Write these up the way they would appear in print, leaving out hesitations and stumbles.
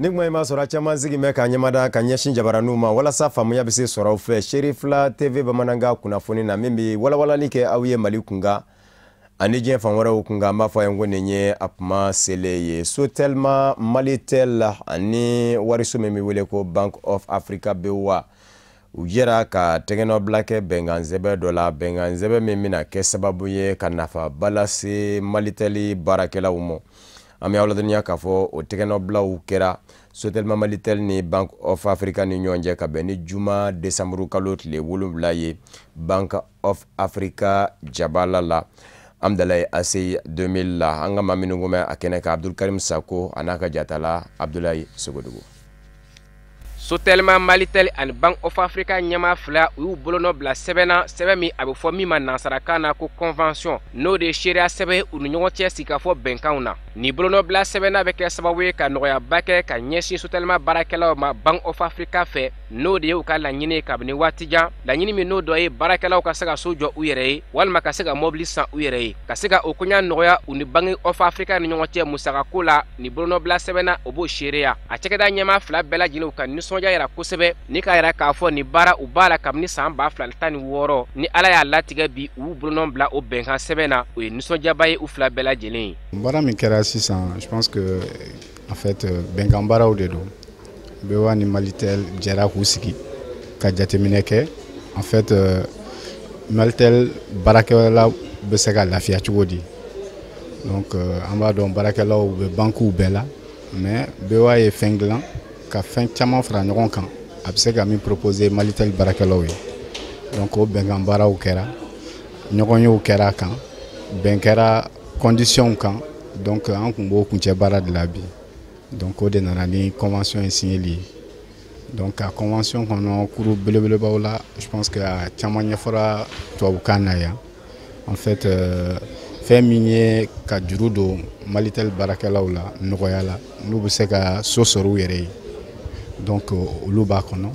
Ni kuma in b'a sɔrɔ a caman sigi bɛ ka ɲɛmada ka ɲɛsin jabaraninw ma walasa faamuya bɛ se sɔrɔ aw fɛ Serifila TV bamanankan kunnafoni na, min bɛ walawalali kɛ aw ye Mali kunkan ani diɲɛ fan wɛrɛw kunkan. An b'a fɔ a ye ko nin ye a kuma selen ye. Sotelma Malitel ani wariso min bɛ wele ko Bank of Africa BOA, u jɛra ka tɛgɛnɔbila kɛ bɛnkan sɛbɛn dɔ la, bɛnkan sɛbɛn min bɛna kɛ sababu ye ka nafaba lase Malitel baarakɛlaw ma. An bɛ aw ladɔnniya k'a fɔ o tɛgɛnɔbilaw kɛra Sotelma Malitel ni Bank of Africa ni ɲɔgɔn cɛ ka bɛn ni juma desanburu kalo tile 7 ye Bank of Africa jabala la Amdalaye ACI 2000 la. An ka maa minnu kun bɛ a kɛnɛ kan, Abdulkarim Sako a n'a ka jatala Abdulayi Sogodogo. Sotelma Malitel ani Bank of Africa ɲɛmaa fila, u y'u bolonɔ bila sɛbɛn na, sɛbɛn min a bɛ fɔ min ma nansarakan na ko convention, n'o de ye seereya sɛbɛn u ni ɲɔgɔn cɛ sigikafɔ bɛnkanw na. Nin bolonɔbila sɛbɛnna bɛ kɛ sababu ye ka nɔgɔyaba kɛ ka ɲɛsin Sotelma baarakɛlaw ma Bank of Africa fɛ, n'o de ye u ka laɲini ye kabini waati jan, laɲini min n'o dɔ ye baarakɛlaw ka se ka so jɔ u yɛrɛ ye walima ka se ka mɔbili san u yɛrɛ ye, ka se ka o koɲa nɔgɔya u ni Bank of Africa ni ɲɔgɔn cɛ musakako la. Nin bolonɔbila sɛbɛnna, o b'o seereya. A cakɛda ɲɛmaa fila bɛɛ lajɛlen, u ka nisɔndiya yira kosɛbɛ ni k'a yira k'a fɔ nin baara, u b'a la kabini san 2016. Ni Ala y'a latigɛ bi, u y'u bolonɔ bila o bɛnkan sɛbɛn na, o ye nisɔndiyaba ye u fila bɛɛ lajɛlen ye. Baara min kɛra sisan, je pense que en fait bɛnkan baaraw de don. BOA ni Malitel jɛra k'u sigi ka jateminɛ kɛ, en fait Malitel baarakɛla bɛ se ka lafiya cogo di. Donc an b'a dɔn baarakɛlaw bɛ bankiw bɛɛ la, mais BOA ye fɛn dilan ka fɛn caman fara ɲɔgɔn kan, a bɛ se ka min proposer Malitel baarakɛlaw ye. Donc o bɛnkan baaraw kɛra, ɲɔgɔnyew kɛra a kan, bɛn kɛra conditions kan. Donc an kun b'o kuncɛ baara de la bi. Donc o de nana ni convention in signeli ye. Donc a convention kɔnɔ, kuru belebelebaw la, je pense que a caman ɲɛfɔra tubabukan na yan. En fait fɛn min ye ka juru don Malitel baarakɛlaw la nɔgɔya la, n'u bɛ se ka so sɔrɔ u yɛrɛ ye, donc olu b'a kɔnɔ.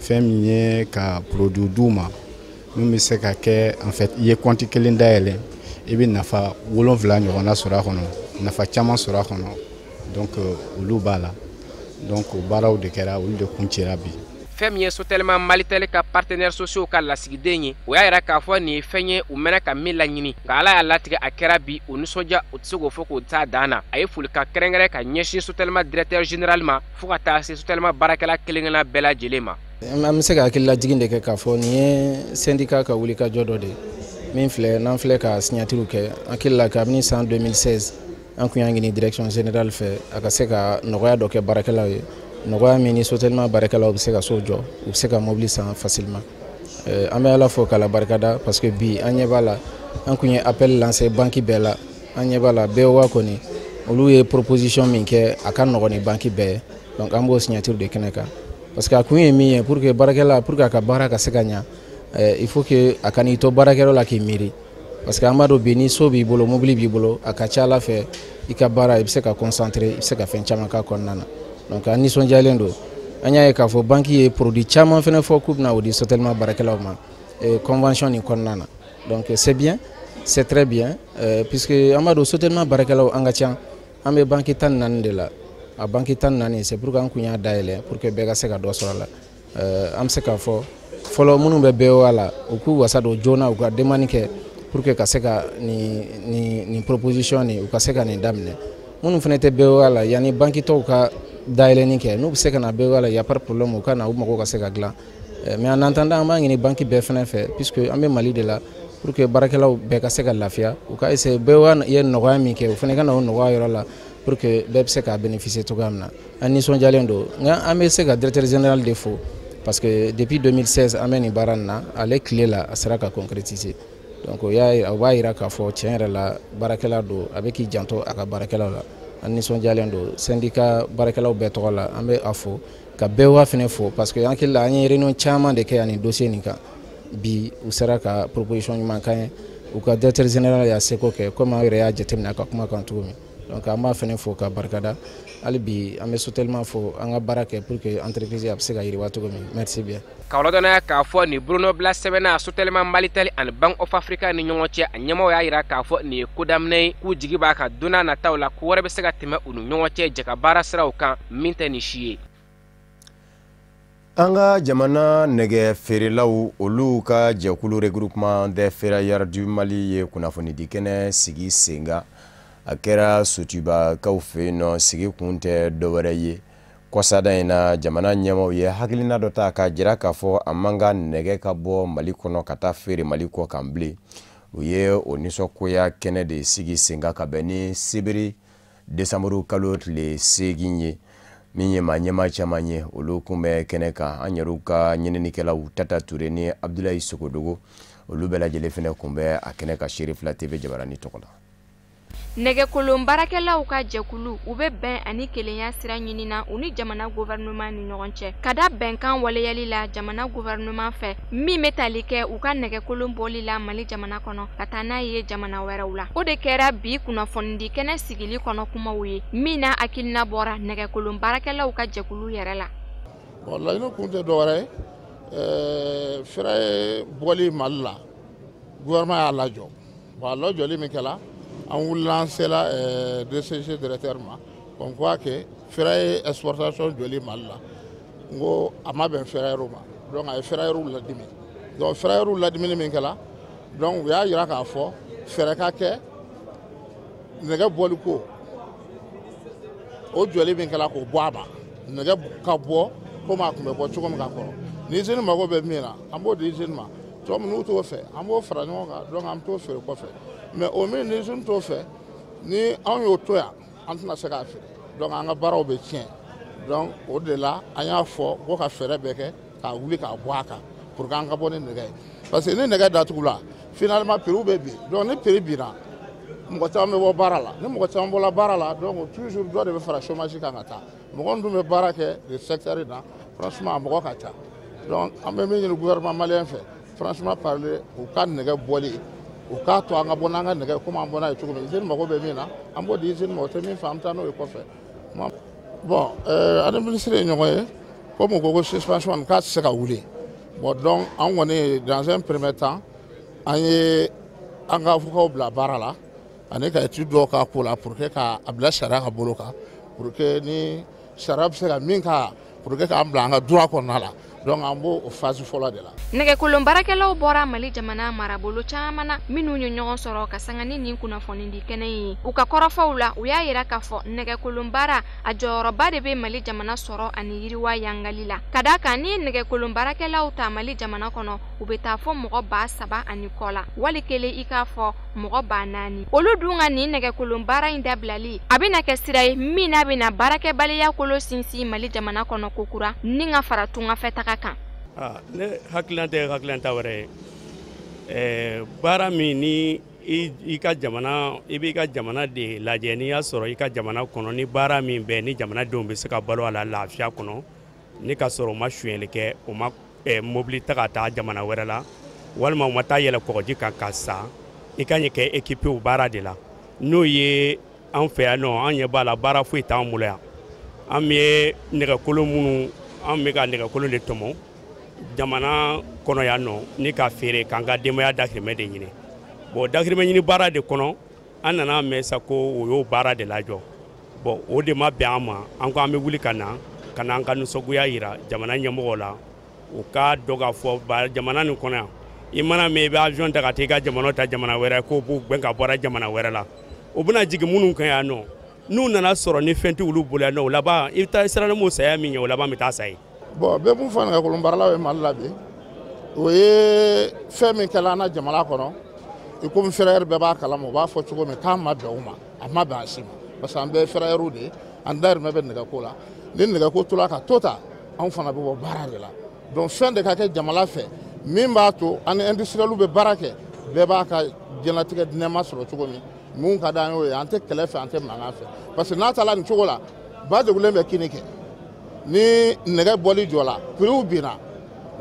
Fɛn min ye ka produit d'u ma min bɛ se ka kɛ, en fait i ye compte kelen dayɛlɛ, i bɛ nafa 7 ɲɔgɔnna sɔrɔ a kɔnɔ, nafa caman sɔrɔ a kɔnɔ. Donc olu b'a la. Donc o baaraw de kɛra, olu de kun cɛra bi. Fɛn min ye Sotelma Malitel ka partenaires sociaux ka lasigiden ye, o y'a yira k'a fɔ nin ye fɛn ye u mɛnna ka min laɲini, nka Ala y'a latigɛ a kɛra bi, o nisɔndiya, o tɛ se k'o fɔ k'o t'a dan na. A ye folikan kɛrɛnkɛrɛn ka ɲɛsin Sotelma directeur général ma fo ka taa se Sotelma baarakɛla kelen-kelenna bɛɛ lajɛlen ma. An bɛ se ka hakililajigin de kɛ k'a fɔ nin ye syndicat ka wulikajɔ dɔ de ye min filɛ n'an filɛ ka signature kɛ. Hakili la, kabini san 2016, an kun y'a ɲini direction générale fɛ a ka se ka nɔgɔya dɔ kɛ baarakɛlaw ye, nɔgɔya min ni Sotelma baarakɛlaw bɛ se ka so jɔ, u bɛ se ka mobili san facilement. An bɛ Ala fo k'Ala barikada, parce que bi an ɲɛ b'a la, an kun ye appel lancé banque bɛɛ la, an ɲɛ b'a la BOA kɔni, olu ye proposition min kɛ, a ka nɔgɔn ni banque bɛɛ ye. Donc an b'o signature de kɛnɛ kan, parce que a kun ye min ye, pour que baarakɛla, pour que a ka baara ka se ka ɲa, il faut que a kan'i to baarakɛyɔrɔ la k'i miiri, parce que an b'a dɔn bi, ni so b'i bolo, mobili b'i bolo, a ka ca Ala fɛ i ka baara, i bɛ se ka concentrer, i bɛ se ka fɛn caman k'a kɔnɔna na. Donc an nisɔndiyalen don. An y'a ye k'a fɔ banque ye produit caman fana fɔ k'u bɛna o di Sotelma baarakɛlaw ma convention nin kɔnɔna na. Donc c'est bien, c'est très bien, puisque an b'a dɔn Sotelma baarakɛlaw an ka ca, an bɛ banque 14 de la. A banque 14, c'est pour que an kun y'a dayɛlɛ pour que bɛɛ ka se ka dɔ sɔrɔ a la. An bɛ se k'a fɔ fɔlɔ, minnu bɛ BOA la, u k'u wasa don joona, u ka demande kɛ pour que ka se ka nin proposition nin, u ka se ka nin daminɛ. Minnu fana tɛ BOA la, yanni banque tɔw ka dayɛlɛnni kɛ, n'u bɛ se ka na BOA la, y a pas de problème, u ka na, u mago ka se ka dilan. Mais en attendant, an b'a ɲini banque bɛɛ fana fɛ, puisque an bɛ Mali de la, pour que baarakɛlaw bɛɛ ka se ka lafiya, u ka essayer, BOA ye nɔgɔya min kɛ, u fana ka na o nɔgɔya yɔrɔ la pour que bɛɛ bɛ se k'a bénéficier cogoya min na. An nisɔndiyalen don, nka an bɛ se ka directeur général de fo, parce que depuis 2016 an bɛ nin baara nin na, ale tile la a sera ka concrétiser. Donc o y'a o b'a yira k'a fɔ tiɲɛ yɛrɛ la, baarakɛla don, a bɛ k'i janto a ka baarakɛlaw la. An nisɔndiyalen don syndicat baarakɛlaw bɛɛ tɔgɔ la, an bɛ a fo ka BOA fana fo, parce que an hakili la, an ye réunion caman de kɛ ani dossier nin kan. Bi u sera ka proposition ɲuman k'an ye, u ka directeur général y'a seko kɛ, komi aw yɛrɛ y'a jateminɛ a ka kuma kan cogo min. Donc an b'a fɛnɛ fo ka barikada. Hali bi an bɛ Sotelma fo an ka baara kɛ pour que entreprise a bɛ se ka yiriwa cogo min. Merci bien. K'aw ladɔnniya k'a fɔ nin bolonɔbila sɛbɛnna Sotelma Malitel ani Bank of Africa ni ɲɔgɔn cɛ, a ɲɛmaaw y'a jira k'a fɔ nin ye ko daminɛ ye, k'u jigi b'a kan don n'a nataw la ko wɛrɛ bɛ se ka tɛmɛ u ni ɲɔgɔn cɛ jɛ ka baara siraw kan min tɛ nin si ye. An ka jamana nɛgɛ feerelaw olu ka jɛkulu Regroupement des ferrailleurs du Mali ye kunnafonidi kɛnɛ sigi sen kan. A kɛra Sotubakaw fɛ yen nɔ. Sigi kun tɛ dɔwɛrɛ ye, kɔsada in na jamana ɲɛmaaw ye hakilina dɔ ta k'a jira k'a fɔ a man ka nɛgɛ ka bɔ Mali kɔnɔ ka taa feere Mali kɔ kan bilen. U ye o nisɔngoya kɛnɛ de sigi sen kan ka bɛn ni sibiri desanburu kalo tile 8 ye. Min ye maa ɲɛmaa caman ye, olu kun bɛ kɛnɛ kan. An yɛrɛw ka ɲininikɛlaw Tata Ture ni Abdulayi Sogodogo, olu bɛɛ lajɛlen fɛnɛ kun bɛ a kɛnɛ kan Serifila TV jabarani tɔgɔ la. Nɛgɛkolon baarakɛlaw ka jɛkulu, u bɛ bɛn ani kelenya sira ɲinina u ni jamana gouvernement ni ɲɔgɔn cɛ, ka da bɛnkan waleyali la jamana gouvernement fɛ min bɛ tali kɛ u ka nɛgɛkolon bɔli la Mali jamana kɔnɔ ka taa n'a ye jamana wɛrɛw la. O de kɛra bi kunnafonidi kɛnɛ sigili kɔnɔ kumaw ye min na hakilina bɔra nɛgɛkolon baarakɛlaw ka jɛkulu yɛrɛ la. Bon, laɲini kun tɛ dɔwɛrɛ ye, fɛrɛ bɔli Mali la, gouvernement y'a lajɔ. Bon, a lajɔli min kɛla, an wulila an sera DCG directeur ma comme quoi que ferraille exportation jɔli Mali la, n ko a ma bɛn ferrailleurs ma. Donc a ye ferrailleurs ladimi. Donc ferrailleurs ladimini min kɛla, donc u y'a jira k'a fɔ fɛɛrɛ ka kɛ nɛgɛ bɔli ko o jɔli min kɛla k'o bɔ a ma, nɛgɛ ka bɔ komi a tun bɛ bɔ cogo min ka kɔrɔ. Ni usine mago bɛ min na, an b'o di usine ma. Tɔ minnu t'o fɛ, an b'o fara ɲɔgɔn kan, donc an bɛ t'o feere kɔfɛ. Mais o min ni usine t'o fɛ, ni anw y'o to yan, an tɛna se k'a feere. Donc an ka baaraw bɛ tiɲɛ. Donc o de la an y'a fɔ ko ka fɛɛrɛ bɛɛ kɛ k'a wuli k'a bɔ a kan pour que an ka bɔ ni nɛgɛ ye. Parce que ni nɛgɛ datugula, finalement prix bɛ bin. Donc ni prix binna, mɔgɔ caman bɛ bɔ baara la. Ni mɔgɔ caman bɔra baara la, donc toujours dɔ de bɛ fara chômage kan ka taa. Mɔgɔ min dun bɛ baara kɛ nin secteur in na, franchement a mɔgɔ ka ca. Donc an bɛ min ɲini gouvernement malien fɛ, franchement parler, u ka nɛgɛ bɔli, u k'a to an ka bɔ n'an ka nɛgɛ komi an bɔ n'a ye cogo min. Usine mago bɛ min na, an b'o di usine ma, o tɛ min fɛ, an bɛ taa n'o ye kɔfɛ. Bon, ani ministre ye ɲɔgɔn ye, komi u ko ko suspension k'a tɛ se ka wuli. Bon, donc an kɔni dans un premier temps, an ye an ka avocats bila baara la ani ka étude dɔw k'a ko la pour que k'a bila sariya ka bolo kan, pour que ni sariya bɛ se ka min k'a pour que k'an bila an ka droit kɔnɔna la. Donc an b'o o phase fɔlɔ de la. Nɛgɛkolon baarakɛlaw bɔra Mali jamana marabolo caman na minnu ye ɲɔgɔn sɔrɔ ka sanga ni nin kunnafonidi kɛnɛ in ye. U ka kɔrɔfɔw la, u y'a yira k'a fɔ nɛgɛkolon baara a jɔyɔrɔba de bɛ Mali jamana sɔrɔ ani yiriwa yangali la. Ka d'a kan ni nɛgɛkolon baarakɛlaw ta Mali jamana kɔnɔ, u bɛ taa fɔ mɔgɔ 3000 ani kɔ la, wali kelen i k'a fɔ mɔgɔ 4000. Olu dun ka nin nɛgɛkolon baara in dabilali a bɛna kɛ sira ye min n'a bɛna baarakɛbaliya kolo sinsin Mali jamana kɔnɔ kokura ni ka fara tungafɛ taga kan. Ne hakilina tɛ hakilinata wɛrɛ ye. Baara min ni i ka jamana, i b'i ka jamana de lajɛ, n'i y'a sɔrɔ i ka jamana kɔnɔ ni baara min bɛ ni jamanadenw bɛ se ka balo a la lafiya kɔnɔ, ni ka sɔrɔ u ma sonyɛli kɛ, u ma mobili ta ka taa jamana wɛrɛ la, walima u ma taa yɛlɛ kɔgɔji kan ka sa, i ka ɲi kɛ équipe o baara de la. N'o ye an fɛ yan nɔ, an ɲɛ b'a la baara foyi t'an bolo yan. An bɛ nɛgɛkolon minnu, an bɛ ka nɛgɛkolon de tɔmɔ jamana kɔnɔ yan nɔ ni ka feere k'an ka denbaya dahirimɛ de ɲini. Bon, dahirimɛ ɲini baara de kɔnɔ, an nana mɛn sa ko o y'o baara de lajɔ. Bon, o de ma bɛn an ma, an ko an bɛ wuli ka na ka na an ka nisɔngoya yira jamana ɲɛmɔgɔw la, u k'a dɔn k'a fɔ jamana nin kɔnɔ yan, i mana mɛn i bɛ avion ta ka taa i ka jamana ta jamana wɛrɛ k'o b'u gɛn ka bɔra jamana wɛrɛ la, o bɛna jigin minnu kan yan nɔ, n'u nana sɔrɔ ni fɛn tɛ olu bolo yan nɔ, o laban i bɛ taa siran n'o saya min ye, o laban bɛ taa sa ye. Bon, bɛɛ mun fɔ nɛgɛkolon baaralaw ye Mali la bi, o ye fɛn min kɛla an na jamana kɔnɔ, i komi ferrailleur bɛɛ b'a kalama, u b'a fɔ cogo min k'a ma bɛn u ma, a ma bɛn a si ma, parce que an bɛɛ ye ferrailleurs de ye, an dahirimɛ bɛ nɛgɛko la. Ni nɛgɛko tora ka to ta, anw fana bɛ bɔ baara de la. Donc fɛn de ka kɛ jamana fɛ min b'a to an ni industriels bɛ baara kɛ, bɛɛ b'a ka diɲɛlatigɛ nɛɛma sɔrɔ cogo min, mun ka d'an y'o ye, an tɛ kɛlɛ fɛ, an tɛ mankan fɛ. Parce que n'a taara nin cogo la, ba degunnen bɛ kini kɛ, ni nɛgɛ bɔli jɔla, prix binna,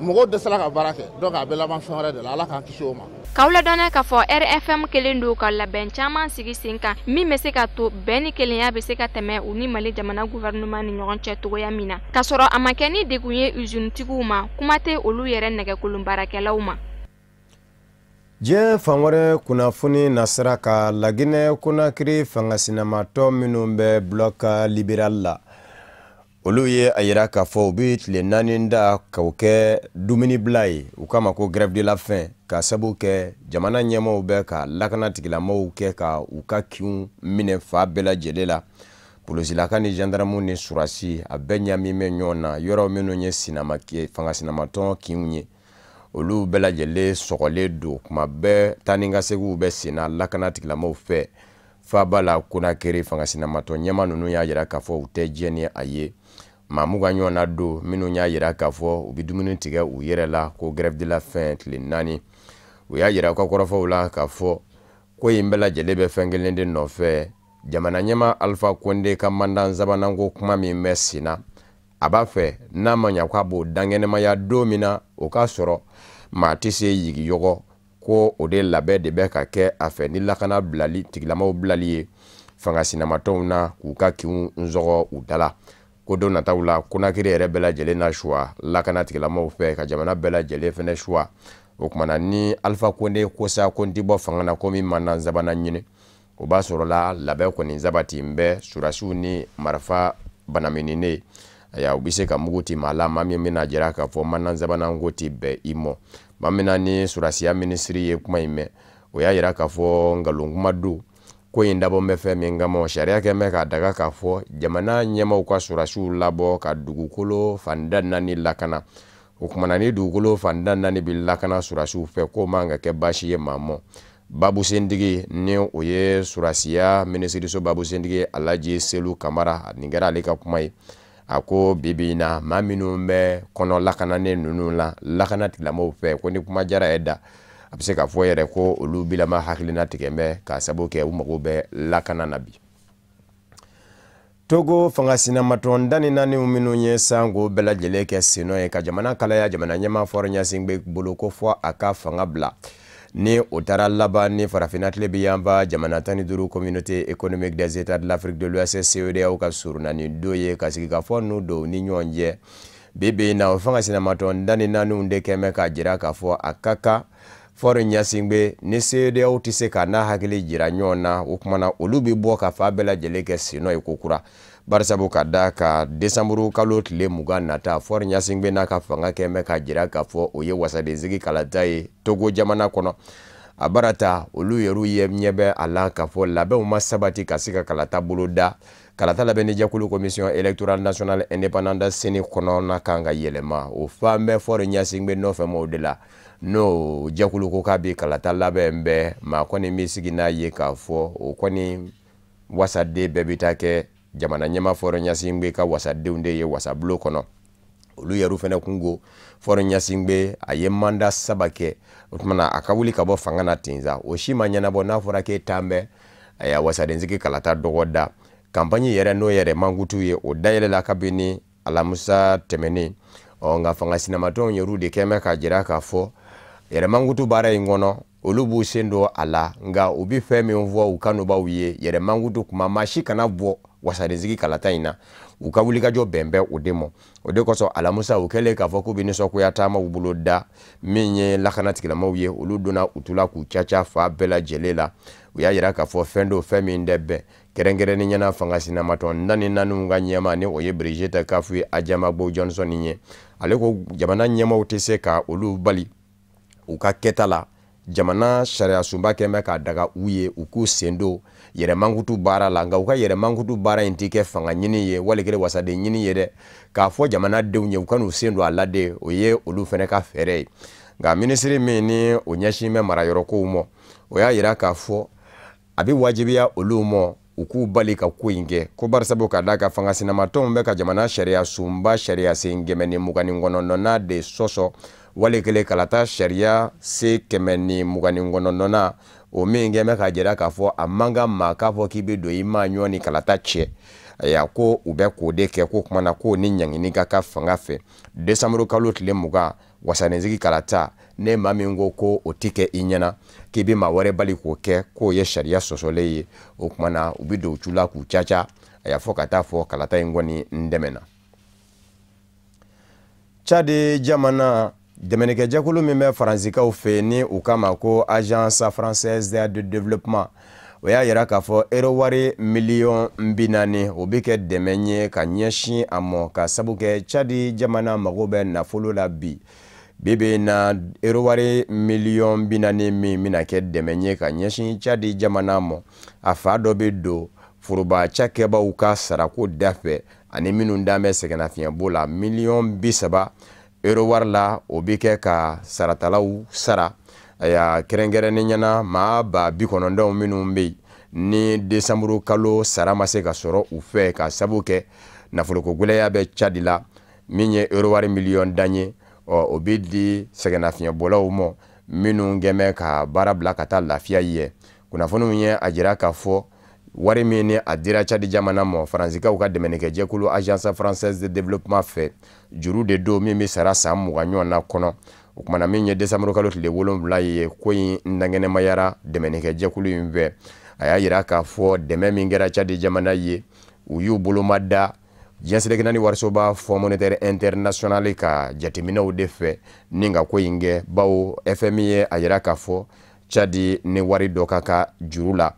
Mɔgɔw dɛsɛra ka baara kɛ, donc a bɛ laban fɛn wɛrɛ de la. Ala k'an kisi o ma. K'aw ladɔnniya k'a fɔ RFM kelen don ka labɛn caman sigi sen kan min bɛ se ka to bɛn ni kelenya bɛ se ka tɛmɛ u ni Mali jamana gouvernement ni ɲɔgɔn cɛ cogoya min na, k'a sɔrɔ a ma kɛ ni degun ye usinetigiw ma, kuma tɛ olu yɛrɛ nɛgɛkolon baarakɛlaw ma. Diɲɛ fan wɛrɛ kunnafoni nasira ka Laginɛ Konakiri fangasinamatɔ minnu bɛ Bloc libéral la, olu ye a yira k'a fɔ u bɛ tile 4 da k'o kɛ dumunibila ye, u k'a ma ko grève de la faim, ka sabu kɛ jamana ɲɛmaaw bɛ ka lakana tigilamɔgɔw kɛ ka u ka kinw minɛ fa bɛɛ lajɛlen la. Polosilaka ni gendarmew ni surasi a bɛɛ ɲami bɛ ɲɔgɔn na. Yɔrɔ minnu ye fangasinamatɔn kinw ye, olu bɛɛ lajɛlen sɔgɔlen don kuma bɛɛ. Taa ni ka seginw bɛ senna lakana tigilamɔgɔw fɛ faaba la Konakiri. Fangasinamatɔn ɲɛmaa ninnu y'a yira k'a fɔ u tɛ jɛ ni a ye. Maa 20 ɲɔgɔnna don minnu y'a yira k'a fɔ u bɛ dumuni tigɛ u yɛrɛ la ko grève de la faim tile 4. U y'a yira u ka kɔrɔfɔw la k'a fɔ ko in bɛɛ lajɛlen bɛ fɛn kelen de nɔfɛ: jamana ɲɛmaa Alpha Condé ka mandat sabananko kuma min bɛ sen na, a b'a fɛ n'a ma ɲa k'a b'o dankɛnɛmaya don min na, o k'a sɔrɔ maa tɛ se yigiyɔgɔ, ko o de labɛn de bɛ ka kɛ a fɛ ni lakana bilali tigilamaw bilali ye fangasinamatɔnw na k'u ka kinw sɔgɔ u da la. Ko don nataw la, Konakiri yɛrɛ bɛɛ lajɛlen na suwa lakana tigilamaw fɛ ka jamana bɛɛ lajɛlen fɛnɛ suwa. O kumana ni Alpha Condé ko sa ko n ti bɔ fanga na komi mandat sabanan ɲini, o b'a sɔrɔ la labɛn kɔni sabati n bɛ surasiw ni marifa banamininen. Aya, u bɛ se ka mugu ti maa la, maa min bɛna jira k'a fɔ mandat sabanan ko ti bɛn i mɔ. Maa min na ni surasiya minisiri ye kuma in mɛn, o y'a yira k'a fɔ nkalon kuma don. Ko in dabɔ bɛ fɛn min kama, sariya kɛ bɛ k'a daga k'a fɔ jamana ɲɛmaaw ka surasiw labɔ ka dugukolo fan da 4 lakana. O kumana ni dugukolo fan da 4 bɛ lakana surasiw fɛ, k'o man ka kɛ baasi ye maa mɔ. Babusentigi ni o ye surasiya minisiriso babusentigi Alaji Selu Kamara, nin kɛra ale ka kuma ye. A ko bi bi in na, maa minnu bɛ kɔnɔ lakananen ninnu la lakana tigilamɔgɔw fɛ, ko ni kuma jara ye da, a bɛ se k'a fɔ yɛrɛ ko olu bilama hakilina tigɛ bɛ k'a sababu kɛ u mago bɛ lakana na bi. Togo fangasinamatɔn 14 minnu ye sango bɛɛ lajɛlen kɛ sennɔ ye ka jamana kalaya jamana ɲɛmaa Faure Gnassingbé bolo ko fɔ a ka fanga bila, ni o taara laban ni farafinna tile bɛ yanfa jamana 15 Communauté économique des États de l'Afrique de l'Ouest CEDEAO ka surunani don ye ka sigikafɔ n'u don ni ɲɔgɔn cɛ. Bi bi in na, o fangasinamatɔn 14 de kɛn bɛ k'a jira k'a fɔ a ka kan Faure Gnassingbé ni CEDEAO tɛ se k'a n'a hakili jira ɲɔgɔn na, o kumana olu bɛ bɔ ka fa bɛɛ lajɛlen kɛ sennɔ ye ko kura. Barisabu ka da ka desanburu kalo tile 20 nata, Faure Gnassingbé n'a ka fanga kɛn bɛ k'a jira k'a fɔ o ye wasadensigi kalata ye Togo jamana kɔnɔ. A baara ta olu yɛrɛ ye ɲɛ bɛ a la k'a fɔ labɛnw ma sabati ka se ka kalata bolo da. Kalata labɛnnijɛkulu Commission électorale nationale indépendante CENI kɔnɔna kan ka yɛlɛma, o fan bɛɛ Faure Gnassingbé nɔfɛ maaw de la. N'o jɛkulu ko k'a bɛ kalata labɛn bɛɛ, maa kɔni bɛ sigi n'a ye k'a fɔ o kɔni wasaden bɛɛ bɛ taa kɛ jamana ɲɛmaa Faure Gnassingbé ka wasadenw de ye wasabulon kɔnɔ. Olu yɛrɛ fɛnɛ kungo Faure Gnassingbé a ye mandat 3 kɛ, o tuma na a ka wuli ka bɔ fanga na ten sa, o si ma ɲɛnabɔ. N'a fɔra k'e tan bɛ a wasadensigi kalata dɔgɔ da, campagne yɛrɛ n'o yɛrɛ mankutu ye, o dayɛlɛla kabini alamisa tɛmɛnen. Ɔ nka fanga sinamatɔnw yɛrɛ de kɛn bɛ k'a jira k'a fɔ yɛrɛ mankutu baara in kɔnɔ, olu b'u sen don a la, nka u bɛ fɛn min fɔ u kanubaw ye, yɛrɛ mankutu kuma maa si kana bɔ wasadensigi kalata in na, u ka wulikajɔ bɛn bɛ o de ma. O de kosɔn alamusa u kɛlen k'a fɔ k'u bɛ nisɔngoya taamaw bolo da, min ye lakana tigilamɔgɔw ye, olu donna u tula k'u caca fa bɛɛ lajɛlen la. U y'a yira k'a fɔ fɛn don fɛn min tɛ bɛn, kɛrɛnkɛrɛnnen ɲɛna fanga sinamatɔn 14 ka ɲɛmaa ni o ye Brigitte Kafui Adjamagbo Johnson ye. Ale ko jamana ɲɛmaaw tɛ se ka olu bali u ka kɛta la, jamana sariya sunba kɛn bɛ k'a daga u ye u k'u sen don yɛrɛ mankutu baara la, nka u ka yɛrɛ mankutu baara in tɛ kɛ fanga ɲini ye wali kelen wasaden ɲini ye dɛ, k'a fɔ jamanadenw ye u ka n'u sen don a la de, o ye olu fɛnɛ ka fɛɛrɛ ye. Nka minisiri min ni o ɲɛsin bɛ marayɔrɔkow ma, o y'a yira k'a fɔ a bɛ wajibiya olu ma u k'u bali ka ko in kɛ, ko barisabu ka d'a kan fanga sinamatɔnw bɛ ka jamana sariya sunba sariya sen 129nan de sɔsɔ, wali kelen kalata sariya se 129nan, o min kɛ bɛ k'a jira k'a fɔ a man kan maa k'a fɔ k'i bɛ don i maa ɲɔ ni kalata cɛ. Ayiwa, ko u bɛ k'o de kɛ, k'o kumana k'o ni ɲangini ka kan fanga fɛ. Desanburu kalo tile 20 Wasanensigi kalata ne maa min ko ko o tɛ kɛ i ɲɛna k'i bɛ maa wɛrɛ bali k'o kɛ, k'o ye sariya sɔsɔlen ye. O tuma na u bɛ don u la k'u caca, a y'a fɔ ka taa fɔ kalata in kɔni n dɛmɛna. Tchad jamana dɛmɛnikɛjɛkulu min bɛ Faransikaw fɛ ni u kama ko Agence française de développement, o y'a yira k'a fɔ euro wari 40 miliyɔn o bɛ kɛ dɛmɛ ye ka ɲɛsin a ma, ka sabu kɛ Tchad jamana mago bɛ nafolo la bi. Bi bi na, euro wari 40 miliyɔn min bɛna kɛ dɛmɛ ye ka ɲɛsin Tchad jamana ma, a fa dɔ bɛ don foroba cakɛbaw ka sarako da fɛ ani minnu dan bɛ sɛgɛnnafiɲɛbɔ la. 30 miliyɔn euro wari la, o bɛ kɛ ka saratalaw sara. Aya, kɛrɛnkɛrɛnnen ɲɛna, maa 90,000 minnu bɛ yen ni desanburu kalo sara ma se ka sɔrɔ u fɛ, ka sabu kɛ nafoloko gwɛlɛya bɛ Tchad la, min ye euro wari 10 miliyɔn ye, ɔ o bɛ di sɛgɛnnafiɲɛbɔlaw ma minnu gɛnbɛ ka baara bila ka taa lafiya ye. Kunnafoniw ye a jira k'a fɔ wari min ni a dira Tchad jamana ma Faransikaw ka dɛmɛnikɛjɛkulu Agence française de développement fɛ, juru de don min bɛ sara san 20 ɲɔgɔn na kɔnɔ. O kumana, min ye desanburu kalo tile 7 ye, ko in dankɛnɛmayara dɛmɛnikɛjɛkulu in fɛ. A y'a jira k'a fɔ dɛmɛ min kɛra Tchad jamana ye, u y'u boloma da diɲɛ seleke naani warisoba Fonds monétaire international ka jateminɛw de fɛ ni ka ko in kɛ, bawo FMI ye a jira k'a fɔ Tchad ni wari dɔ ka ka juru la.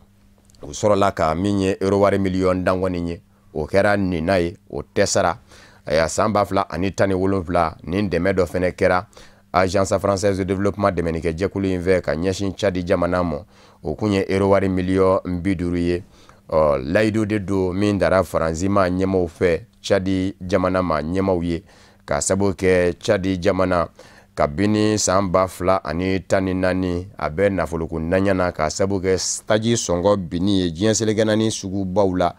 U sɔrɔla ka min ye euro wari 10 miliyɔn kɔni ye, o kɛra nina ye, o tɛ sara. Ayiwa, san 2017, nin dɛmɛ dɔ fɛnɛ kɛra Agence française de développement dɛmɛnikɛjɛkulu in fɛ ka ɲɛsin Tchad jamana ma, o kun ye euro wari 50 miliyɔn ye. Ɔ, layidu de don min dara Faransi ma ɲɛmaw fɛ Tchad jamana ma ɲɛmaw ye, ka sababu kɛ Tchad jamana kabini san 2014 a bɛ nafoloko ntanya na, ka sababu kɛ taji sɔngɔ binni ye diɲɛ seleke naani sugubaw la.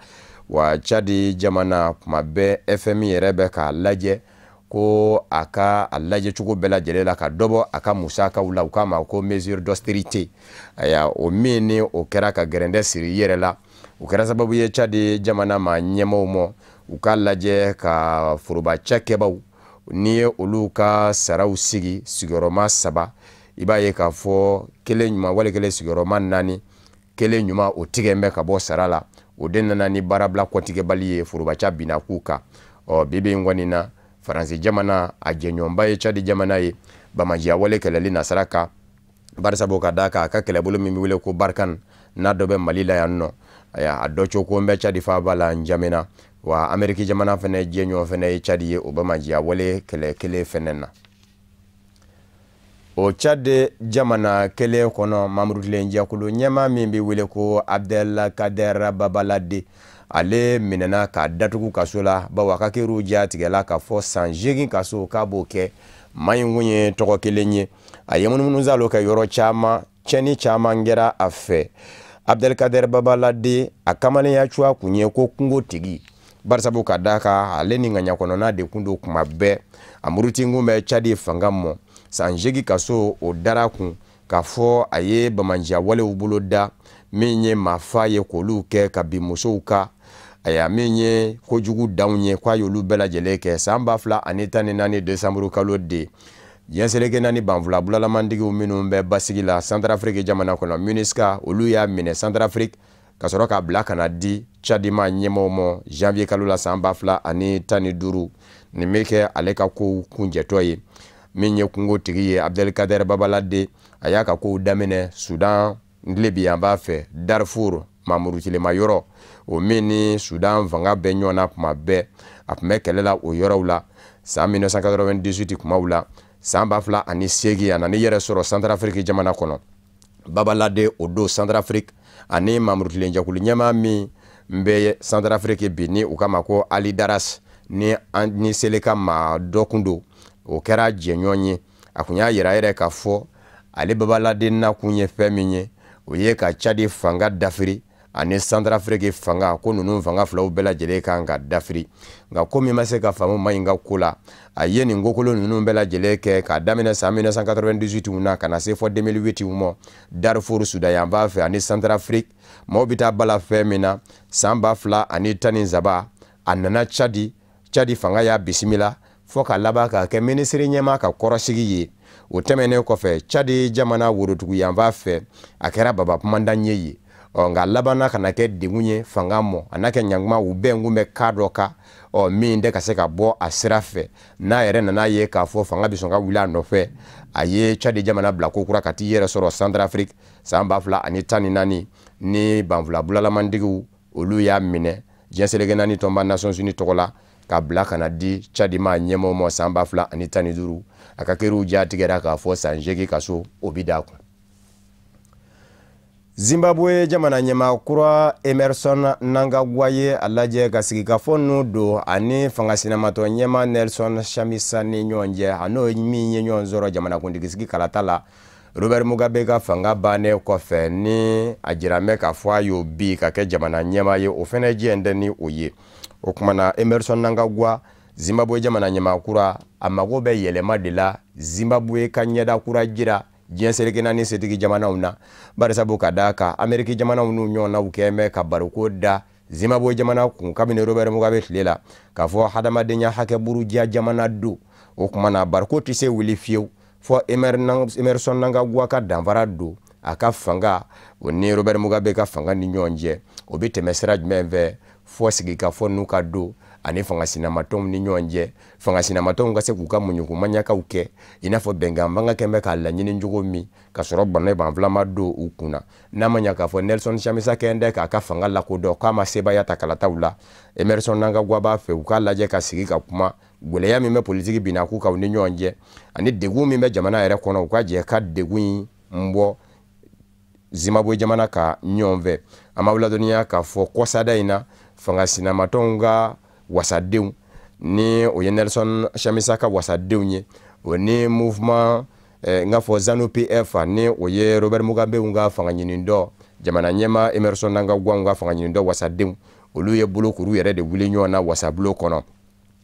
Wa Tchad jamana, kuma bɛɛ FMI yɛrɛ bɛ k'a lajɛ ko a ka a lajɛ cogo bɛɛ lajɛlen la ka dɔ bɔ a ka musakaw la, u k'a ma ko mesure d'austérité. Ayiwa, o min ni o kɛra ka gɛrɛndɛ siri i yɛrɛ la, o kɛra sababu ye Tchad jamana ma ɲɛmaw ma u k'a lajɛ ka foroba cakɛbaw, n'i ye olu ka saraw sigi sigiyɔrɔma saba, i b'a ye k'a fɔ kelen ɲuman wali kelen sigiyɔrɔma naani, kelen ɲuman o tigɛ bɛ ka bɔ sara la. O de nana ni baarabila kɔtigɛbali ye, forobaca binna k'u kan. Ɔ, bi bi in kɔni na, Faransi jamana a jɛɲɔgɔnba ye Tchad jamana ye bamajiya wale kɛlɛli nasara kan, barisabu ka d'a kan a ka kɛlɛbolo min bɛ wele ko Barkhane, n'a dɔ bɛ Mali la yan nɔ, a dɔ cogo bɛ Tchad faaba la Njamena. Wa Ameriki jamana fɛnɛ jɛɲɔgɔn fɛnɛ ye Tchad ye o bamajiya wale kɛlɛ kelen fɛnɛ na. O Tchad jamana kelen kɔnɔ, mamurutilen jɛkulu ɲɛmaa min bɛ wele ko Abdelkader Babalade, ale minɛna k'a datugu kaso la, bawo a ka keriw jatigɛla k'a fɔ san 8 kaso k'a b'o kɛ. Maa in kun ye tɔgɔ kelen ye, a ye munumunusalo kɛ yɔrɔ caman, tiɲɛni caman kɛra a fɛ. Abdelkader Babalade, a kamalenya cogoya kun ye ko kungo tigi, barisabu ka d'a kan ale ni ŋaɲa kɔnɔna de kun don kuma bɛɛ, a murutikun bɛ Tchad fanga mɔ. San 8 kaso o dara kun k'a fɔ a ye bamajiya walew bolo da min ye maafa ye k'olu kɛ ka bin musow kan. Aya, min ye kojugu danw ye, k'a y'olu bɛɛ lajɛlen kɛ. San 2014 desanburu kalo de, diɲɛ seleke naani banfula bulalamantigiw minnu bɛ basigi la Santarafiriki jamana kɔnɔ, MINUSCA, olu y'a minɛ Santarafiriki ka sɔrɔ k'a bila ka na di Tchad ma ɲɛmɔgɔw ma janvier kalo la san 2015. Nin bɛ kɛ ale ka kow kunjɛtɔ ye. Min ye kungo tigi ye, Abdelkader Babalade, a y'a ka kow daminɛ Sudan tilebiyanba fɛ, Darfur mamurutilema yɔrɔ, o min ni Sudan fanga bɛ ɲɔgɔn na kuma bɛɛ. A tun bɛ kɛlɛ la o yɔrɔw la san 1998 kumaw la. San 2008, a nana i yɛrɛ sɔrɔ Santarafiriki jamana kɔnɔ. Babalade o don Santarafiriki ani mamurutilenjɛkulu ɲɛmaa min bɛ Santarafiriki bi ni u kama ko Ali Daras, ni ni Seleka maa dɔ kun don, o kɛra jɛɲɔgɔn ye. A kun y'a yira yɛrɛ k'a fɔ ale Babalade nakun ye fɛn min ye, o ye ka Tchad fanga dafiri ani Santarafiriki fanga, ko ninnu fanga filaw bɛɛ lajɛlen kan ka dafiri. Nka ko min ma se ka faamu ma in ka ko la, a ye nin kokolo ninnu bɛɛ lajɛlen kɛ k'a daminɛ san 1998 na ka na se fɔ 2008 ma, Darfur Sudan yanfan fɛ ani Santarafiriki. Maaw bɛ taa bala fɛn min na, san 2013 a nana Tchad. Tchad fanga y'a bisimila. fɔɔ ka laban k'a kɛ minisiri ɲɛmaa ka kɔrɔsigi ye. O tɛmɛnen kɔfɛ, Tchad jamana woroduguyanfan fɛ, a kɛra baba kumandan ye yen. Ɔ nka labanna ka na kɛ degun ye fanga mɔ, a n'a kɛ ɲankuma u bɛn kun bɛ ka dɔ kan, ɔ min tɛ ka se ka bɔ a sira fɛ. N'a yɛrɛ nana ye k'a fɔ fanga bɛ sɔn ka wuli a nɔfɛ, a ye Tchad jamana bila ko kura ka t'i yɛrɛ sɔrɔ Centrafrique san 2014 ni banfula bulalamantigiw olu y'a minɛ diɲɛ seleke naani tɔnba Nations Unies tɔgɔ la ka bila ka na di Tchad ma ɲɛmɔgɔ ma san 2015. A ka keriw jatigɛra k'a fɔ san 8 kaso o bi d'a kun. Zimbabwe jamana ɲɛmaa kura Emerson Mnangagwa ye a lajɛ ka sigikafɔ ninnu don ani fanga sinamatɔ ɲɛmaa Nelson Chamisa ni ɲɔgɔn cɛ, a n'o min ye ɲɔgɔn sɔrɔ jamanakuntigisigi kalata la Robert Mugabe ka fanga bannen kɔfɛ, ni a jiramɛ k'a fɔ a y'o bi ka kɛ jamana ɲɛmaa ye, o fɛnɛ jɛn tɛ ni o ye. O kuma na, Emerson Mnangagwa, Zimbabwe jamana ɲɛmaa kura, a mago bɛ yɛlɛma de la Zimbabwe ka ɲɛda kura jira diɲɛ seleke naani setigi jamanaw na, barisabu ka d'a kan Ameriki jamanaw n'u ɲɔgɔnnaw kɛn bɛ ka bariko da Zimbabwe jamana kun kabini Robert Mugabe tile la k'a fɔ hadamadenya hakɛ buruja jamana don. O kuma na, bariko tɛ se wuli fiyewu fɔ Emerson Mnangagwa ka danfara don a ka fanga o ni Robert Mugabe ka fanga ni ɲɔgɔn cɛ. O bɛ tɛmɛ sira jumɛn fɛ? Fɔ sigikafɔ n'u ka don ani fanga sinamatɔnw ni ɲɔgɔn cɛ, fanga sinamatɔnw ka se k'u ka muɲukumaɲakaw kɛ i n'a fɔ bɛnkan fanga kɛn bɛ k'a laɲini cogo min, ka sɔrɔ bana banfila don u kunna. N'a ma ɲa k'a fɔ Nelson Chamisa kɛn tɛ k'a ka fanga lakodɔn k'a ma sebaaya ta kalataw la, Emerson Mnangagwa b'a fɛ u k'a lajɛ ka sigi ka kuma gɛlɛya min bɛ politiki binna k'u kan u ni ɲɔgɔn cɛ, ani degun min bɛ jamana yɛrɛ kɔnɔ, u ka jɛ ka degun in bɔ Zimbabwe jamana ka ɲɔgɔn fɛ. An b'aw ladɔnniya k'a fɔ kɔsada in na, fanga sinamatɔnw ka wasadenw, ni o ye Nelson Chamisa ka wasadenw ye, o ni mouvement n k'a fɔ ZANU PF, ni o ye Robert Mugabe ka fanga ɲini dɔ jamana ɲɛmaa Emerson Mnangagwa ka fanga ɲini dɔ wasadenw, olu ye bolokuru yɛrɛ de wuli ɲɔgɔn na wasabulon kɔnɔ.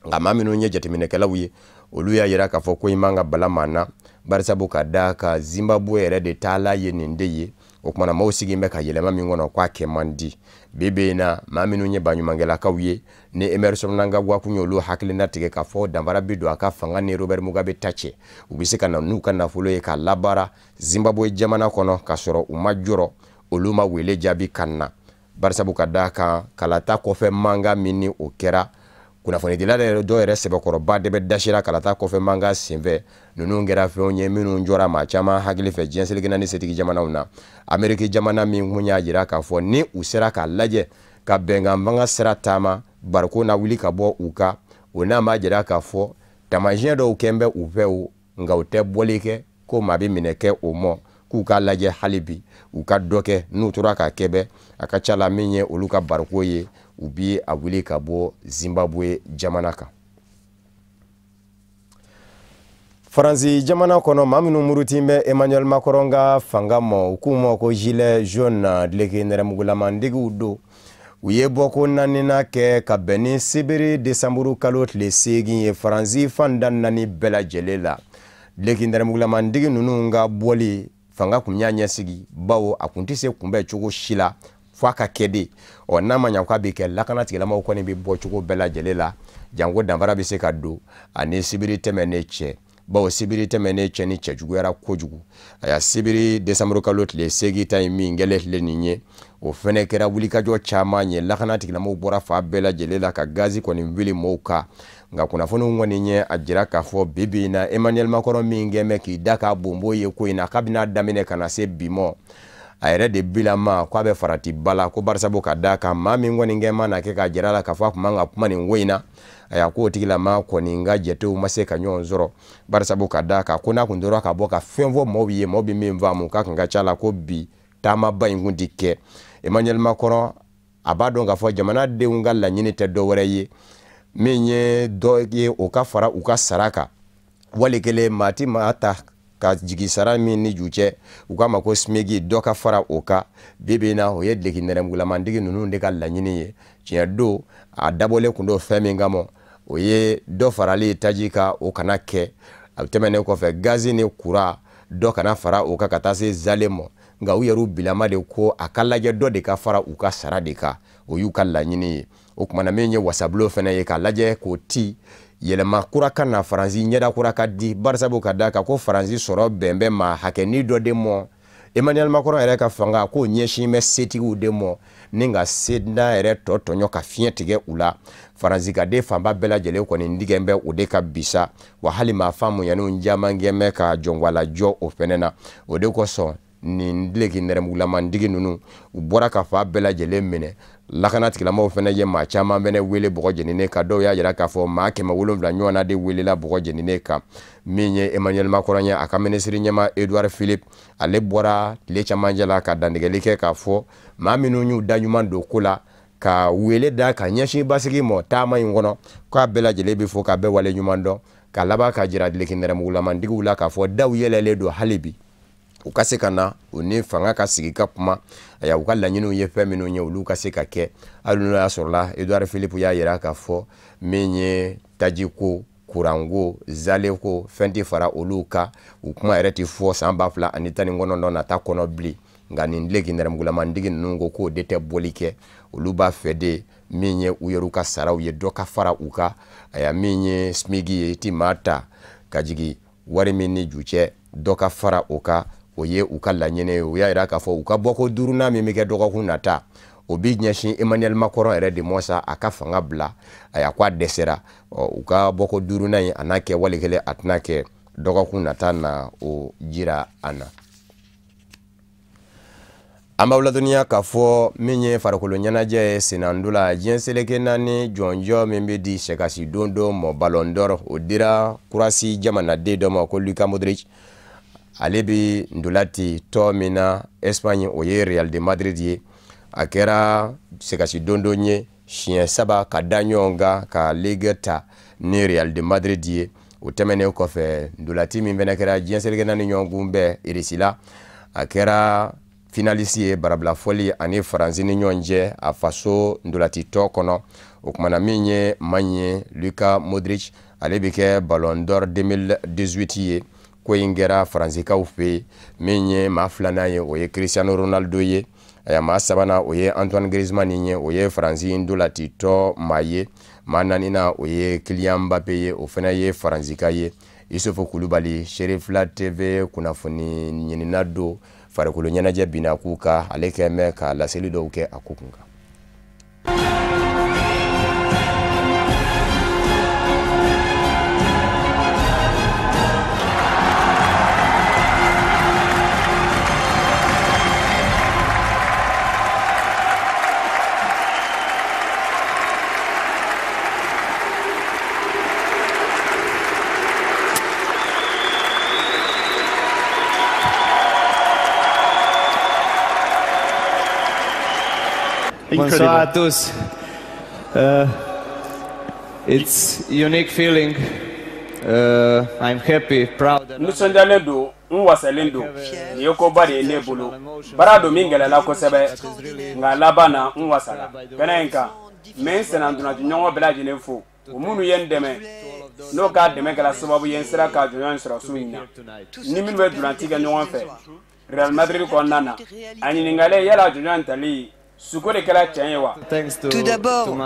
Nka maa minnu ye jateminɛkɛlaw ye, olu y'a yira k'a fɔ ko i man ka bala maa na, barisabu ka d'a kan Zimbabwe yɛrɛ de taala ye nin de ye. O kumana, maaw sigilen bɛ ka yɛlɛma min kɔnɔ k'a kɛ man di. Bi bi in na, maa minnu ye baɲumankɛlakaw ye, ni Emerson Mnangagwa kun y'olu hakilina tigɛ k'a fɔ danfara bi don a ka fanga ni Robert Mugabe ta cɛ, u bɛ se ka na n'u ka nafolo ye k'a labaara Zimbabwe jamana kɔnɔ k'a sɔrɔ u ma jɔrɔ, olu ma wele jaabi ka na, barisabu ka d'a kan kalata kɔfɛ mankan min ni o kɛra, kunnafonidila dɔw yɛrɛ sɛbɛkɔrɔba de bɛ dasira kalata kɔfɛ mankan senfɛ. Ninnu kɛra fɛnw ye minnu jɔra maa caman hakili fɛ diɲɛ seleke naani setigi jamanaw na. Ameriki jamana min kun y'a jira k'a fɔ ni u sera k'a lajɛ ka bɛnkan fanga sira taama, bariko na wuli ka bɔ u kan. O n'a m'a jira k'a fɔ taamasiyɛn dɔw kɛn bɛ u fɛ o, nka u tɛ bɔli kɛ ko maa bɛ minɛ kɛ o mɔ, k'u k'a lajɛ hali bi u ka dɔ kɛ. N'u tora k'a kɛ bɛ, a ka ca la min ye olu ka bariko ye, u bi a wuli ka bɔ Zimbabwe jamana kan. Faransi jamana kɔnɔ, maa minnu muruti bɛ Emmanuel Macron ka fanga ma, u k'u ma ko gilet jaune, dileki nɛrɛmugulamantigiw don, u ye bɔko naaninan kɛ ka bɛn ni sibiri desanburu kalo tile 8 ye Faransi fan da naani bɛɛ lajɛlen la. Dileki nɛrɛmugulamantigi ninnu ka bɔli, fanga kun y'a ɲɛsigi, bawo a kun tɛ se kunbɛn cogo si la fo a ka kɛ de. Ɔ n'a ma ɲa k'a bɛ kɛ, lakana tigilamɔgɔw kɔni bɛ bɔ cogo bɛɛ lajɛlen la, janko danfara bɛ se ka don ani sibiri tɛmɛnen cɛ, bawo sibiri tɛmɛnen cɛ ni cɛ juguyara kojugu. Aya, sibiri desanburu kalo tile 8 ta in min kɛlen tile nin ye, o fɛnɛ kɛra wulikajɔ caman ye. Lakana tigilamɔgɔw bɔra fan bɛɛ lajɛlen la ka gazi kɔni wuli mɔgɔw kan. Nka kunnafoniw kɔni ye a jira k'a fɔ bi bi in na, Emmanuel Macron min kɛn bɛ k'i da k'a bonbon ye ko in na kabini a daminɛ ka na se bi mɔ, a yɛrɛ de bilama k'a bɛ farati ba la, ko barisabu ka d'a kan maa min kɔni kɛ ma na kɛ k'a jira la k'a fɔ a kun man ka kuma nin ko in na, ayiwa k'o tigilama kɔni ka jatew ma se ka ɲɔgɔn sɔrɔ, barisabu ka d'a kan ko n'a kun tora ka bɔ ka fɛn fɔ maaw ye, maaw bɛ min faamu k'a kun ka ca la ko bi taamaba in kun ti kɛ. Emmanuel Macron a b'a dɔn k'a fɔ jamanadenw ka laɲini tɛ dɔ wɛrɛ ye min ye dɔ ye o ka fara u ka sara kan, wali kelen maa ti maa ta ka jigi sara min ni ju cɛ, u k'a ma ko SMIG, dɔ ka fara o kan. Bi bi in na, o ye dileki nɛrɛmugulamantigi ninnu de ka laɲini ye. Tiɲɛ don, a dabɔlen kun don fɛn min kama, o ye dɔ farali taji kan, o kana kɛ. A tɛmɛnen kɔfɛ, gazi ni kura dɔ kana fara o kan ka taa se zale ma. Nka u yɛrɛ bilama de ko a ka lajɛ dɔ de ka fara u ka sara de kan, o y'u ka laɲini ye. O kumana min ye wasabulon fana ye k'a lajɛ k'o ti yɛlɛma kura ka na Faransi ɲɛda kura ka di, barisabu ka da kan ko Faransi sɔrɔ bɛn bɛ maa hakɛni dɔ de mɔ. Emmanuel Macron yɛrɛ ka fanga k'o ɲɛsin bɛ setigiw de mɔ ni ka sedan yɛrɛ tɔ tɔɲɔ ka fiɲɛ tigɛ u la. Faransi ka den fanba bɛɛ lajɛlen kɔni digɛn bɛ o de ka bisa wa, hali maa faamuyaninw caman kɛ bɛ ka jɔnwalajɔ o fɛnɛ na. O de kosɔn nin dileki nɛrɛmugulamandigi ninnu u bɔra ka fa bɛɛ lajɛlen minɛ. Lakana tigilamɔgɔw fɛnɛ ye maa caman fɛnɛ wele bɔgɔ jeninen kan. Dɔw y'a jira k'a fɔ maa 700 ɲɔgɔnna de welela bɔgɔ jeninen kan. Min ye Emmanuel Macron ye, a ka minisiri ɲɛmaa Edouard Philippe, ale bɔra tile camancɛ la ka dantigɛli kɛ k'a fɔ maa minnu y'u da ɲuman don ko la ka wele da ka ɲɛsin basigi mɔ taama in kɔnɔ, k'a bɛɛ lajɛlen bɛ fo k'a bɛɛ wale ɲuman dɔn, ka laban ka jira dileki nɛrɛmugulamandigiw la k'a fɔ daw yɛlɛlen don hali bi, u ka se ka na u ni fanga ka sigi ka kuma. Aya, u ka laɲiniw ye fɛn minnu ye, olu ka se ka kɛ. Hali n'o y'a sɔrɔla Edouard Philippe y'a jira k'a fɔ min ye tajiko, kuranko, zaleko, fɛn tɛ fara olu kan, u kuma yɛrɛ tɛ fɔ san 2019 nata kɔnɔ bilen. Nka nin dileki nɛrɛmugulamandigi ninnu ko k'o de tɛ bɔli kɛ, olu b'a fɛ de min ye u yɛrɛ ka saraw ye dɔ ka fara u kan. Aya, min ye SMIG ye, i ti maa ta ka jigin wari min ni ju cɛ, dɔ ka fara o kan, o ye u ka laɲini ye. U y'a jira k'a fɔ u ka bɔko duurunan min bɛ kɛ dɔgɔkun nata, o bi ɲɛsin Emmanuel Macron yɛrɛ de mɔ sa a ka fanga bila. Aya, ko a dɛsɛra. U ka bɔko duurunan in a n'a kɛ wali kelen a tɛna kɛ dɔgɔkun nata na o jira an na. An b'aw ladɔnniya k'a fɔ min ye farikolo ɲɛnajɛ ye sennandola diɲɛ seleke naani jɔnjɔn min bɛ di sɛkasi don dɔ mɔ Ballon d'Or, o dira Kurasi jamanaden dɔ ma ko Luka Modric. Ale bɛ ndolati tɔ min na Espagne, o ye Real de Madrid ye. A kɛra sɛkasi dondon ye siɲɛ 3 ka da ɲɔgɔn kan ka Ligue ta ni Real de Madrid ye. O tɛmɛnen kɔfɛ, ndolati min fɛnɛ kɛra diɲɛ seleke naani ɲɔgɔn kunbɛn Irisi la, a kɛra finaliste ye barabila fɔli ani Faransi ni ɲɔgɔn cɛ a faso ndolati tɔ kɔnɔ. O kumana min ye man ye Luka Modric, ale bɛ kɛ Ballon d'Or 2018 ye. Ko in kɛra Faransikaw fɛ yen. Min ye maa filanan ye, o ye Cristiano Ronaldo ye. Aya, maa sabanan o ye Antoine Griezmann ye, o ye Faransi ndolati tɔ maa ye. Maa naaninan o ye Kylian Mbappé ye, o fana ye Faransika ye. Isufu Kulubali, Serifila TV kunnafoni ɲinina don farikolo ɲɛnajɛ binna k'u kan, ale kɛ mɛn ka laseli dɔw kɛ a ko kun kan. Bonsoir à tous. It's unique feeling. I'm happy, proud. Nisɔndiyalen don, n wasalen don. Nin ye koba de ye ne bolo. Baara don min gɛlɛyala kosɛbɛ, nka laban na n wasala. Kɛnɛ in kan, n bɛ n sennantolaciɲɔgɔn bɛɛ lajɛlen fo, o minnu ye n dɛmɛ, n'o ka dɛmɛ kɛra sababu ye n sera ka jɔnjɔn in sɔrɔ su in na. Ni minnu bɛ ntolanci kɛ ɲɔgɔn fɛ Real Madrid kɔnɔna na, a ɲininkalen yala jɔnjɔn in tali Tout d'abord,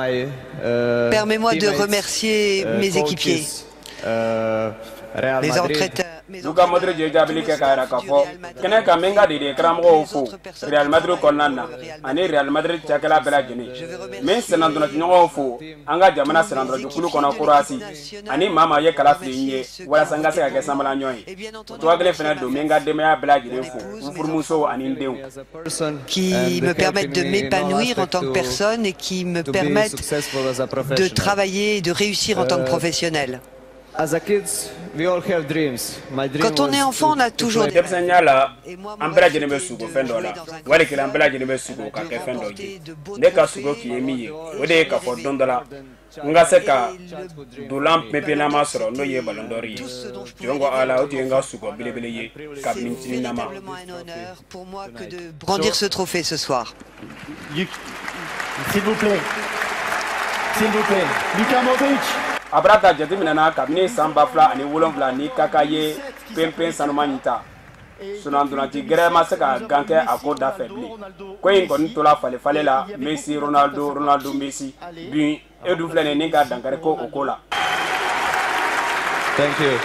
permets-moi de remercier mes équipiers, mes entraîneurs. Luka Modric ye jaabili kɛ k'a jira k'a fɔ kɛnɛ kan bɛ n ka degeden karamɔgɔw fo Real Madrid kɔnɔna na ani Real Madrid cakɛla bɛɛ lajɛlen. N bɛ n sennantolaciɲɔgɔnw fo an ka jamana sennantolacikulu kɔnɔ Croatie ani maa maa ye kala fili n ye walasa n ka se ka kɛ sanbalanɲɔgɔn ye. O cogoya kelen fana don, n bɛ n ka denbaya bɛɛ lajɛlen fo, n furumusow ani n denw. Qui me permettent de m'épanouir en tant que personne et qui me permettent de travailler et de réussir en tant que professionnel. Quand on est enfant, on a toujours des rêves. Denmisɛnninya la, an bɛɛ lajɛlen bɛ sugo fɛn dɔ la, wali kelen an bɛɛ lajɛlen bɛ sugo ka kɛ fɛn dɔ ye. Ne ka sugo tun ye min ye, o de ye k'a fɔ don dɔ la n ka se ka dolan pepenama sɔrɔ, n'o ye Ballon d'Or ye. Jɔn ko Ala, o tun ye n ka sugo belebele ye kabini fitininama. Brandir ce trophée ce soir. S'il vous plaît, s'il vous plaît, Luka Modric. A bɔra ta jateminɛna kabini san 2007 ni Kaka ye pɛnpɛn sanuman in ta. Sennantolaci gɛrɛ ma se ka gan kɛ a ko da fɛ bilen. Ko in kɔni tola falen-falen la, Messi, Ronaldo, Ronaldo, Messi. Bi e dun filɛ nin ye ni ka dankari ko o ko la. Thank you.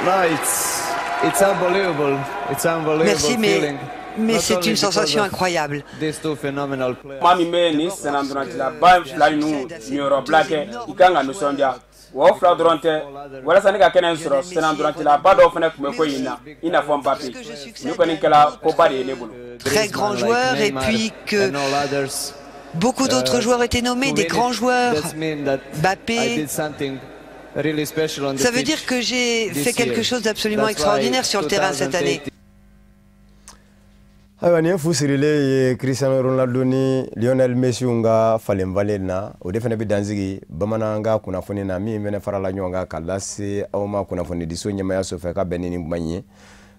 No, it's unbelievable. It's unbelievable Merci, mais, feeling. Mais Not c'est only une sensation because of incroyable. these two phenomenal players. Maa min bɛ nin sennantolacilaba fila ninnu niyɔrɔbila kɛ, i kan ka nisɔndiya wa. O fila dɔrɔn tɛ, walasa ne ka kɛnɛ in sɔrɔ, sennantolacilaba dɔw fana tun bɛ ko in na, i n'a fɔ Mbappe. Olu kɔni kɛla koba de ye ne bolo. Très grands joueurs et puis que And all others. Beaucoup d'autres joueurs étaient nommés, To des win it, grands joueurs. that mean that I Mbappé. Did something really special on the Ça veut pitch dire que j'ai this fait quelque year. chose d'absolument That's why extraordinaire sur le terrain cette année. 2018 Ayiwa, nin ye fu sirilen ye Cristiano Ronaldo ni Lionel Messi ka falenfalen na. O de fana bɛ dansigi bamanankan kunnafoni na min fana farala ɲɔgɔn kan ka lase aw ma kunnafonidiso ɲɛmayaso fɛ ka bɛn ni nin kuma in ye.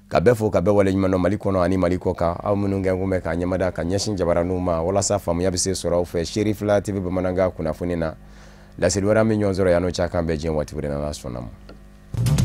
Ka bɛɛ fo, ka bɛɛ waleɲuman dɔn, Mali kɔnɔ ani Mali kɔ kan, aw minnu kɛ kun bɛ ka ɲɛmada ka ɲɛsin jabaraninw ma walasa faamuya bɛ se sɔrɔ aw fɛ Serifila TV bamanankan kunnafoni na. Laseli wɛrɛ, an bɛ ɲɔgɔn sɔrɔ yan. N'o cɛ, kan bɛɛ diɲɛ waati wɛrɛ, n'Ala sɔnna ma.